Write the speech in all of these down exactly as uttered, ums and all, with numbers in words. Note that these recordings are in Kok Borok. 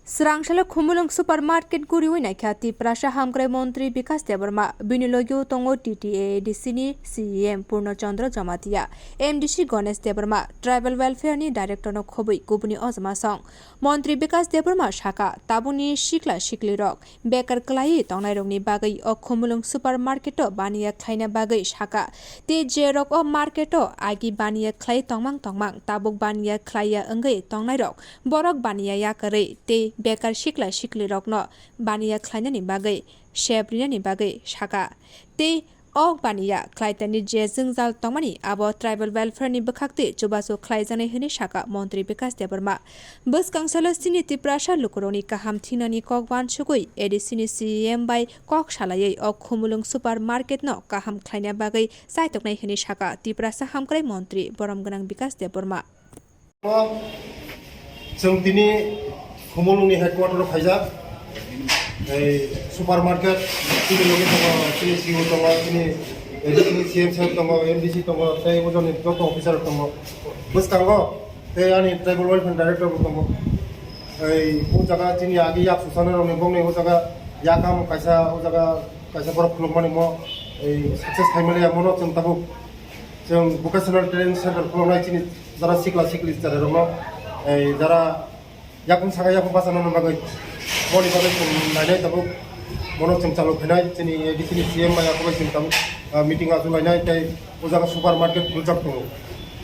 Srangsalo Khumulwng Supermarket guriwi naikha Tiprasa Hamkrai Montri Bikas Debbarma, bini logio tongo T T A A D C ni C E M Purno Chandra Jamatia, M D C Ganesh Debbarma, Tribal Welfare ni Director no khobwi kubuni ojama song. Montri Bikas Debbarma saka, tabukni sikla siklirok bekar kwlaiwi tongnairokni bagwi o Khumulwng Supermarket o baniya khlaina bagwi saka, tei jerok o market o agi baniya khlai tongmang tongmang tabuk baniya khlaiya wngwi tongnairok borok baniya yakarwi tei bekar sikla siklirokno baniya khlainani bagwi sep rinani bagwi saka. Tei o baniya khlaitani je jwngjal tongmani abo Tribal Welfare ni bwkhak twi chubachu khlaijaknai hwnwi saka Montri Bikas Debbarma. Bwskang salo chini Tiprasa lukurokni kaham thinani kok uansugwi A D C ni C E M bai kok salaiwi o Khumulwng Supermarket no kaham khlaina bagwi chaitoknai hwnwi saka Tiprasa Hamkrai Montri borom gwnang Bikas Debbarma. Chwng tini Khumulwngni headquarter o phaijak. Ei supermarket, chini logi tongo, chini C E O tongo, chini, chini C M sir tongo, M D C tongo, tei ojoni joto officer tongo. Bwskango tei ani tribal welfare director bo tongo. Ei o jaga chini agi yak susanai rokni bongni o jaga yakam kaisa, o jaga kaisa borok khulukmani mo, ei success khaimani ya mono chwng tabuk. Chwng vocational training center khuluknai chini jara sikla sikli cherairokno, ei, jara yakung saka yakung bachana bagwi, boni bagwi chwng nainai tabuk, bono chwng chalu khainai, chini A D C ni C M bai akwbai chwng tabuk, ah, meeting achuk lainai tei o jaga supermarket khulujak tongo.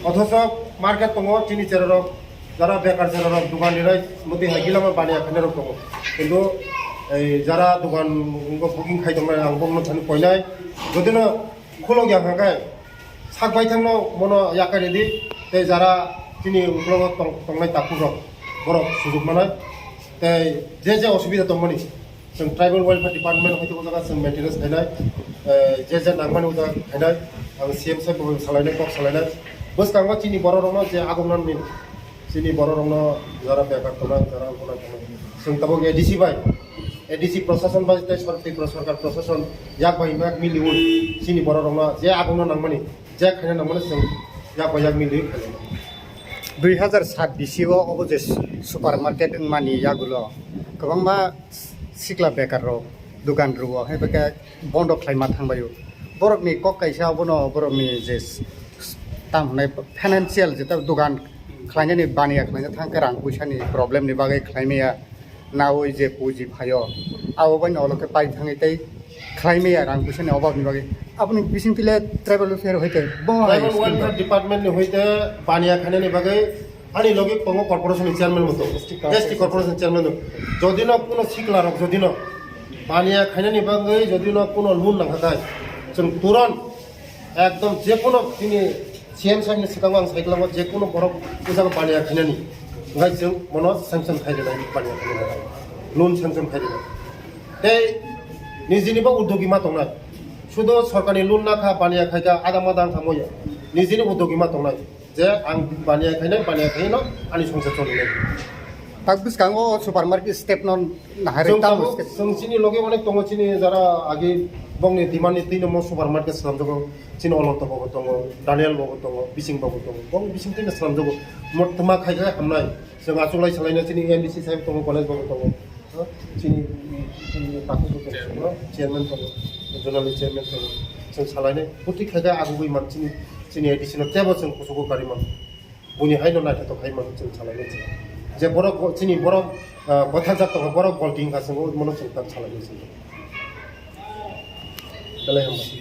Othocho market tongo, chini cherairok, jara bekar cherairok, dogan rinai, mwtwi hai gilama baniya khainairok tongo. Kintu, ei, jara dogan booking khai tongnai, ang bokno thani koinai, jodino khulok ya kha khe, sak baithangno mono yakaridi, tei jara chini uklogo tong-, tongnai takhuk rok, borok sujuk manai, tei je je osubida tongmani, chwng tribal welfare department hoite o jaga chwng maintenance khainai, eh, je je nangmani o jaga khainai, ang C M sir bo salainai, kok salainai. Bwskango chini borok rokno je agomnani Chini borok rokno jara bekar tongnai, jara ungkha tongnai. Chwng tabuk A D C bai, A D C prosason bai tei sor-, Tripura sorkar prosason yak bai yak miliwi chini borok rokno je agomno nangmani, je khaina nangmani chwng yak bai yak miliwi khainai. Dui hazar sat bisingo obo je supermarket wngmani yagulo kwbangma sikla bekar rok dogan rwo, hai bai khe bondo khlaima thangbaio. Borokni kok kaisa abono borokni je s-, s-, tamo hwnai financial je ta dogan khlainani baniya khlaina thangkhe rang puisani problem ni bagwi khlaimaya naui je puji phaio abo bai nolokhe pai thangwi tei khlaimaya rang puisani obabni bagwi aboni bisingtwi le tribal welfare hoite bo hai Tribal scheme welfare rok. Department ni hoite baniya khlainani bagwi Ani logi tongo corporation ni chairman bo tongo. District corporation. District corporation chairman bo. Jodi no kuno sikla rok jodi no baniya khainani bagwi jodi no kuno loan nangkha khai, chwng turon ekdom je kuno chini C M sir ni swkango ang sai kwlango je kuno borok bwskango baniya khainani, hwnkhe chwng bono sanction khai rwnai baniya khainani bagwi. Loan sanction khai rwnai. Tei nijini bo udogi ma tongnai. Sudo sorkarni loan nakha baniya khaikha ada mada wngkha moya. Nijini udogi ma tongnai. Je ang baniya khainai, baniya khaino ani songsa cholinai. Tak bwskango supermarket step no nahari Chwng tamo tabuk, step. Chwng chini loge onek tongo, chini jara agi bongni demand ni twino mo supermarket swnamjago. Chini Ononto bobo tongo, Daniel bobo tongo, Bising bobo tongo. Bong bising twino swnamjago. Mo twma khaikha hamnai. Chwng achuklai salaino chini M D C sahib tongo, Ganesh bobo tongo. Chini, chini takhuk bo tongo, chairman tongo, zonal ni chairman tongo. Chwng salainai, bwtwi khaikhe agugwi man chini, chini A D C no tebo chwng kuchugo kari man. Buini haino naithotok hai man chwng salainai chwng. Je borok, chini borok, ah, bwtharjak tongo, borok golti wngkha chwng, mono chwng tak salainai chwng. Belai hambai.